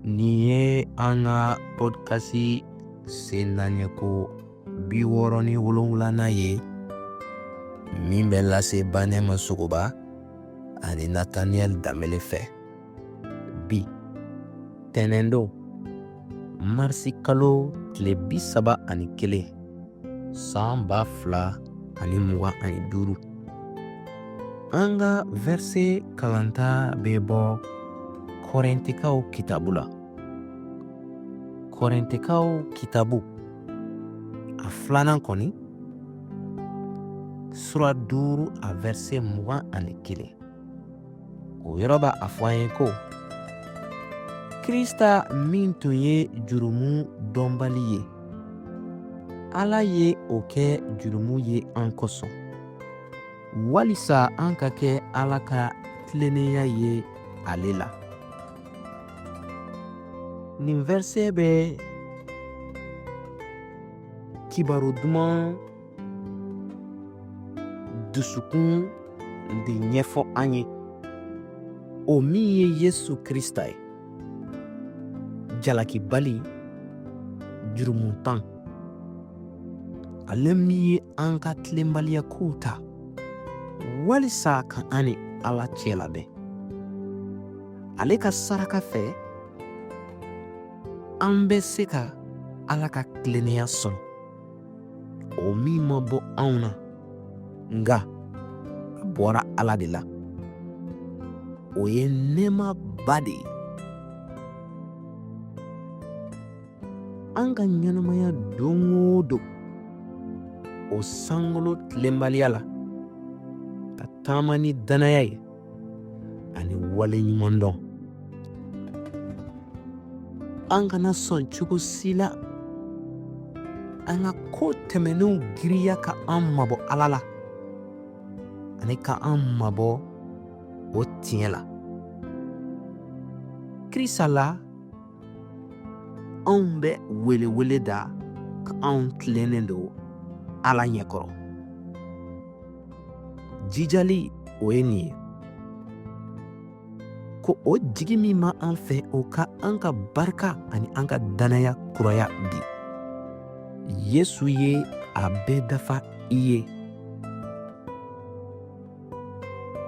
Nin ye an ka pɔdikasi sendaɲɛko 67nan ye min bɛ lase Banɛma Sogoba ani Nataniyɛli Danbele fɛ. Bi tɛnɛndon marisi kalo tile 31 san 2025. An ka vɛrise kalanta bɛ bɔ Kɔrɛntikaw kitabu la. Kɔrɛntikaw kitabu a filanan kɔni sura 5 a vɛrise 21. O yɔrɔ b'a a fɔ an ye ko Krista min tun ye jurumu dɔnbali ye, Ala ye o kɛ jurumu ye an kosɔn, walisa an ka kɛ Ala ka tilennenya ye ale la. Nin vɛrise bɛ kibaru duman dusukun de ɲɛfɔ an ye, o min ye Yesu Krista ye, jalakibali, jurumuntan, ale min ye an ka tilenbaliya kow ta walisa ka an ni Ala cɛ labɛn. Ale ka saraka fɛ, an bɛ se ka Ala ka tilennenya sɔrɔ, o min ma bɔ anw na, nka a bɔra Ala de la. O ye nɛɛmaba de ye. An ka ɲɛnamaya don o don o sankolo tilenbaliya la, ka taama ni dannaya ye ani waleɲumandɔn. An kana sɔn cogo si la an ka ko tɛmɛnenw giriya ka an mabɔ Ala la ani ka an mabɔ o tiɲɛ la. Krista la, anw bɛ welewele da ka anw tilennen don Ala ɲɛkɔrɔ. Jijali o ye nin ye ko o jigi min b'an fɛ, o ka an ka barika ani an ka dannaya kuraya bi. Yesu ye a bɛɛ dafa i ye.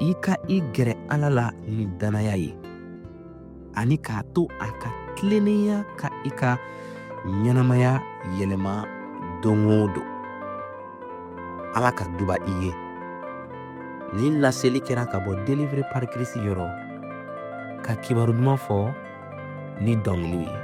I ka i gɛrɛ Ala la ni dannaya ye ani k'a to a ka tilennenya ka i ka ɲɛnamaya yɛlɛma don o don. Ala ka duba i ye. Nin laseli kɛra ka bɔ Délivré par Christ yɔrɔ, ka kibaru duman fɔ ni dɔnkiliw ye.